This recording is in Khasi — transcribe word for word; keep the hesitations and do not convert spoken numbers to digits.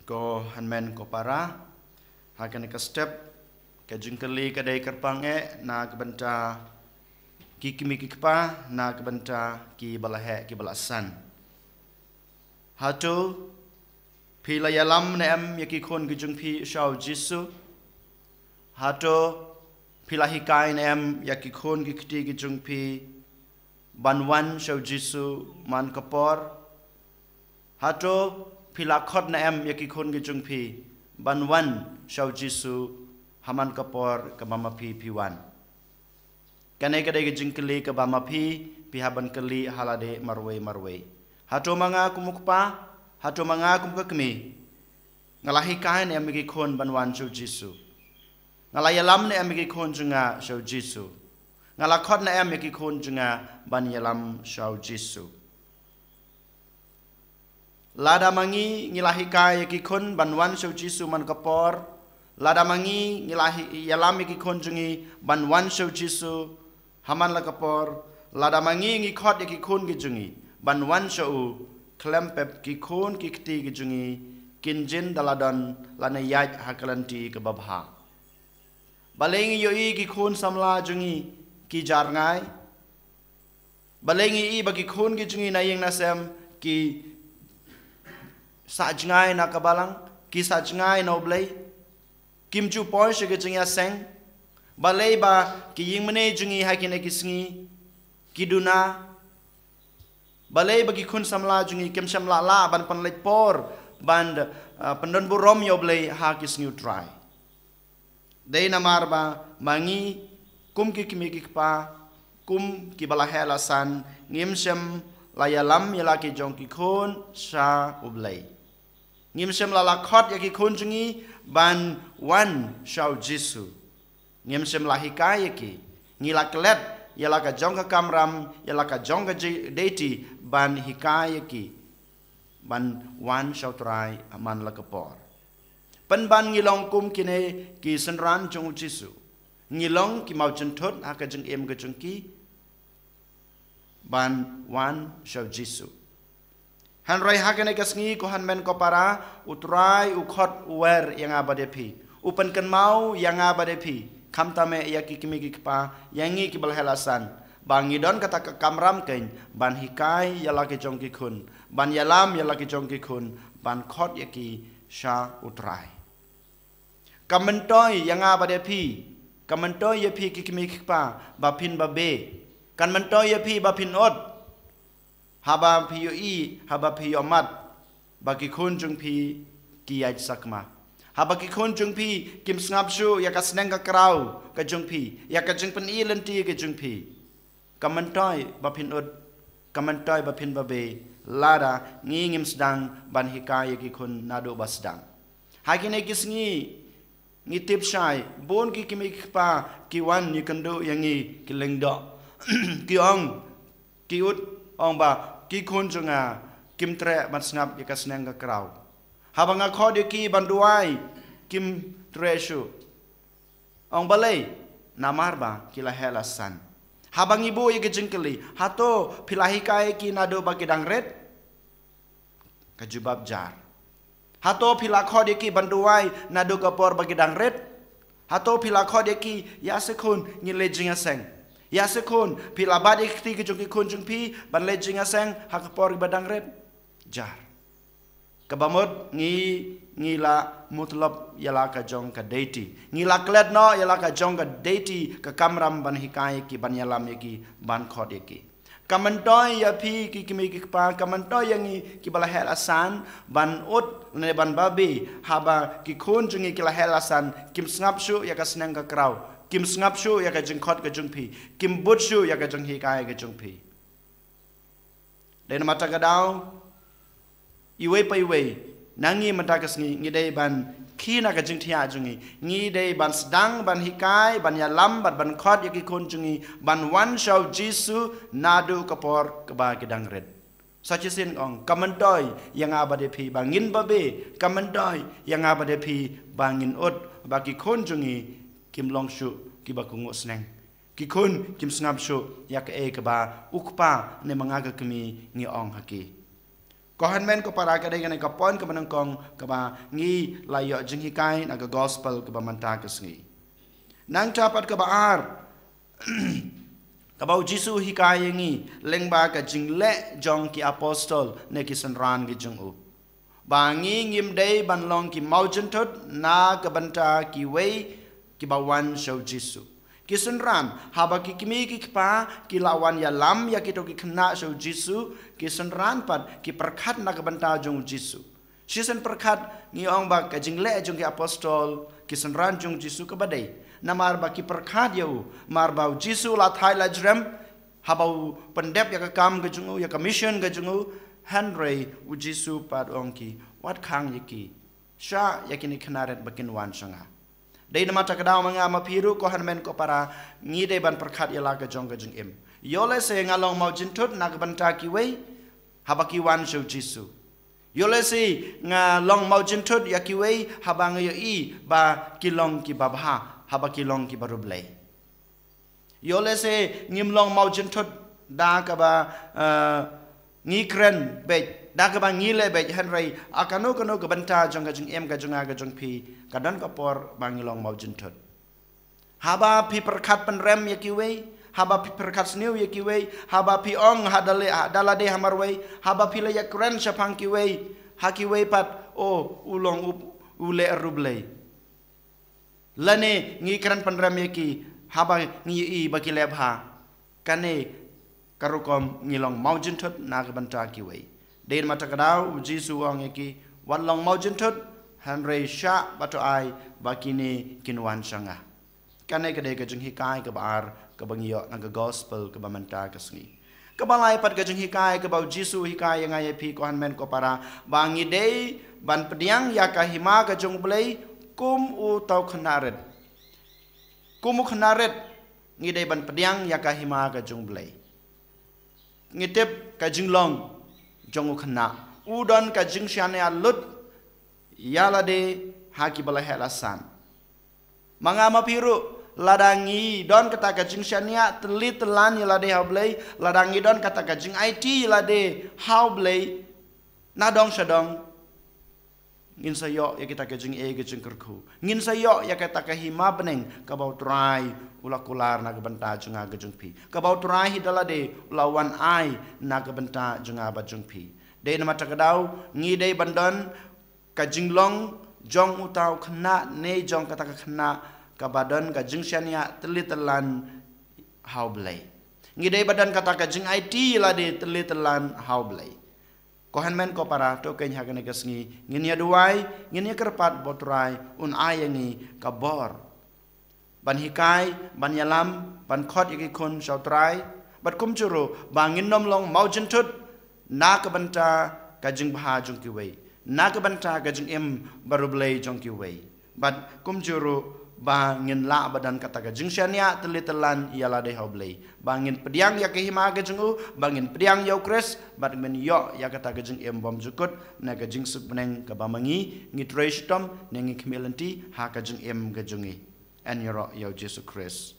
Ko hynmen ko para, ha kane ka step, ka jingkylli ka dei kyrpang eh na ka bynta ki kmie ki kpa, na ka bynta ki ba la heh ki ba la san. Hato phi la ïalam ne em ïa ki khun ki jong phi sha u Jisu? Hato phi la hikai ne em ïa ki khun ki kti ki jong phi ban wan sha u Jisu man ka por? Hato phi la khot ne em ïa ki khun ki jong phi ban wan sha u Jisu ha man ka por kaba ma phi phi wan? Kane ka dei ka jingkylli kaba ma phi phi hap ban kylli ha lade marwei marwei. Hato ma nga kum u kpa, hato ma nga kum ka kmie, nga la hikai ne em ïa ki khun ban wan sha u Jisu? Nga la ïalam ne em ïa ki khun jong nga sha u Jisu? Nga la khot ne em ïa ki khun jong nga ban ïalam sha u Jisu? Lada ma ngi ngi la hikai ïa ki khun ban wan sha u Jisu man ka por, lada ma ngi ngi la hi-, ïalam ïa ki khun jong ngi ban wan sha u Jisu ha man la ka por, lada ma ngi ngi khot ïa ki khun ki jong ngi ban wan sha u, khlem pep ki khun ki kti ki jong ngi kin jin da la don lane ïaid ha ka lynti kaba bha. Balei ngi ïohi ki khun samla jong ngi ki jar ngai? Balei ngi i ba ki khun ki jong ngi na ïing na sem ki sah jngai na ka Balang, ki sah jngai na U Blei, kim ju poi sha ka jingïaseng? Balei ba ki ïingmane jong ngi ha kine ki sngi ki duna? Balei ba ki khun samla jong ngi kim shym la lah ban pynleit por ban, ah, pyndon burom ïa U Blei ha ki sngi U Trai? Dei namar ba ma ngi kum ki kmie ki kpa, kum ki ba la heh la san, ngim shym la ïalam ïa la ki jong ki khun sha U Blei. Ngim shym la la khot ïa ki khun jong ngi ban wan sha u Jisu. Ngim shym la hikai ïa ki. Ngi la klet ïa la ka jong ka kamram, ïa la ka jong ka ji-, duty ban hikai ïa ki ban wan sha U Trai ha man la ka por. Pynban ngi long kum kine ki synran jong u Jisu. Ngi long ki mawjynthut ha ka jingim ka jong ki ban wan sha u Jisu. Hynrei ha kane ka sngi, ko hynmen ko para, U Trai u khot u wer ïa nga bad ïa phi. U pynkynmaw ïa nga bad ïa phi, khamtam eh ïa ki kmie ki kpa, ïa ngi ki ba la heh la san, ba ngi don kata ka kamram keiñ ban hikai ïa la ki jong ki khun, ban ïalam ïa la ki jong ki khun, ban khot ïa ki sha U Trai. Ka myntoi ïa nga bad ïa phi, ka myntoi ïa phi ki kmie ki kpa, ba phin babe. Kan myntoi ïa phi ba phin ud. Haba phi ïohi, haba phi ïohmad ba ki khun jong phi ki ïaid sakma, haba ki khun jong phi kim sngap shuh ïa ka sneng ka kraw ka jong phi, ïa ka jingpyni lynti ka jong phi, ka myntoi ba phin ud, ka myntoi ba phin babe lada ngi ngim sdang ban hikai ïa ki khun naduh ba sdang. Ha kine ki sngi ngi tip shai, bun ki kmie ki kpa ki wan ïakynduh ïa ngi, ki lyngdoh. Ki ong, ki ud, ong ba ki khun jong nga kim treh ban sngap ïa ka sneng ka kraw. Haba nga khot ïa ki ban duwai, kim treh shuh. Ong balei? Namar ba ki la heh la san. Haba ngi buh ïa ka jingkylli, hato phi la hikai ïa ki naduh ba ki dang rit? Ka jubab jar. Hato phi la khot ïa ki ban duwai naduh ka por ba ki dang rit? Hato phi la khot ïa ki, ïa se khun, ngin leit jingïaseng? Ïa se khun, phi la bat ïa ki kti ki jong ki khun jong phi ban leit jingïaseng ha ka por ba dang rit? Jar. Kaba mut ngi, ngi la mutlop ïa la ka jong ka duty. Ngi la klet noh ïa la ka jong ka duty, ka kamram ban hikai ïa ki, ban ïalam ïa ki, ban khot ïa ki. Ka myntoi ïa phi ki kmie ki kpa, ka myntoi ïa ngi ki ba la heh la san, ban ud ne ban babe haba ki khun jong ngi ki la heh la san, kim sngap shuh ïa ka sneng ka kraw, kim sngap shuh ïa ka jingkhot ka jong phi, kim bud shuh ïa ka jinghikai ka jong phi. Dei namar kata ka daw, iwei pa iwei na ngi mynta ka sngi ngi dei ban khie na ka jingthiah jong ngi. Ngi dei ban sdang ban hikai, ban ïalam bad ban khot ïa ki khun jong ngi ban wan sha u Jisu naduh ka por kaba ki dang rit. Sa shisien ong, ka myntoi ïa nga bad ïa phi ba ngin babe, ka myntoi ïa nga bad ïa phi ba ngin ud, ba ki khun jong ngi kim long shuh ki ba kohnguh sneng. Ki khun kim sngap shuh ïa kaei kaba u kpa ne ma nga ka kmie ngi ong ha ki. Ko hynmen ko para, ka dei kane ka point kaba nyngkong kaba ngi la ïoh jinghikai na ka gospel kaba mynta ka sngi. Nangta pat kaba ar, kaba u Jisu u hikai ïa ngi lyngba ka jingleh jong ki apostol ne ki synran ki jong u, ba ngi ngim dei ban long ki mawjynthut na ka bynta kiwei kiba wan sha u Jisu. Ki synran, haba ki kmie ki kpa ki la wan ïalam ïa kito ki khynnah sha u Jisu, ki synran pat ki pyrkhat na ka bynta jong u Jisu. Shisien pyrkhat ngi ong ba ka jingleh jong ki apostol, ki synran jong u Jisu kaba dei. Namar ba ki pyrkhat ïa u, namar ba u Jisu u la thait la jrem, haba u pyndep ïa ka kam ka jong u, ïa ka mission ka jong u, hynrei u Jisu pat u ong ki, wat khang ïa ki. Shah ïa kine ki khynnah rit ba kin wan sha nga. Dei namar kata ka daw ma nga ma phi ruh, ko hynmen ko para, ngi dei ban pyrkhat ïa la ka jong ka jingim. Ïoh lehse nga long mawjynthut na ka bynta kiwei haba ki wan sha u Jisu. Ïoh lehse nga long mawjynthut ïa kiwei haba nga ïohi ba ki long kiba bha, haba ki long kiba riewblei. Ïoh lehse ngim long mawjynthut da kaba, eh, ngi kren beit, da kaba ngi leh beit, hynrei ha kano kano ka bynta jong ka jingim ka jong nga ka jong phi, ka don ka por ba ngi long mawjynthut. Haba phi pyrkhat pynrem ïa kiwei, haba phi pyrkhat sniew ïa kiwei, haba phi ong ha da lade, ha da lade ha marwei, haba phi la ïakren shaphang kiwei, ha kiwei pat, oh, u long u, u leh riewblei. Lane ngi kren pynrem ïa ki haba ngi ïohi ba ki leh bha. Kane ka rukom ngi long mawjynthut na ka bynta kiwei. Dei namar kata ka daw u Jisu u ong ïa ki, wat long mawjynthut, hynrei shah bad to ai ba kine kin wan sha nga. Kane ka dei ka jinghikai kaba ar kaba ngi ïoh na ka gospel kaba mynta ka sngi. Kaba lai pat ka jinghikai kaba u Jisu u hikai ïa nga ïa phi, ko hynmen ko para, ba ngi dei ban pdiang ïa ka hima ka jong u Blei kum uta u khynnah rit. Kum u khynnah rit ngi dei ban pdiang ïa ka hima ka jong u Blei. Ngi tip ka jinglong jong u khynnah, u don ka jingshaniah lut ïa lade ha kiba la heh la san. Ma nga ma phi ruh, lada ngi don kata ka jingshaniah tylli tyllan ïa lade ha u Blei, lada ngi don kata ka jingaiti ïa lade ha u Blei, na dong sha dong, ngin sa ïoh ïa kita ka jingeh ka jingkyrkhu. Ngin sa ïoh ïa kata ka hima bneng kaba u Trai u la kular na ka bynta jong nga ka jong phi, kaba u Trai hi da lade u la wan ai na ka bynta jong nga bad jong phi. Dei namar kata ka daw ngi dei ban don ka jinglong jong uta u khynnah ne jong kata ka khynnah kaba don ka jingshaniah tylli tyllan ha u Blei. Ngi dei ban don kata ka jingaiti ïa lade tylli tyllan ha u Blei. Ko hynmen ko para, to keiñ ha kane ka sngi ngin ïa duwai, ngin ïa kyrpad ba u Trai un ai ïa ngi ka bor ban hikai, ban ïalam, ban khot ïa ki khun sha u Trai, bad kumjuh ruh ba ngin ym long mawjynthut na ka bynta ka jingbha jong kiwei, na ka bynta ka jingim bariewblei jong kiwei. Bad kumjuh ruh ba ngin lah ba don kata ka jingshaniah tylli tyllan ïa lade ha u Blei, ba ngin pdiang ïa ka hima ka jong u, ba ngin pdiang ïa u Khrist, bad ngin ïoh ïa kata ka jingim bymjukut ne ka jingsuk bneng kaba ma ngi ngi trei shitom ne ngi khmih lynti ha ka jingim ka jong ngi. Yn ïaroh ïa u Jisu Khrist.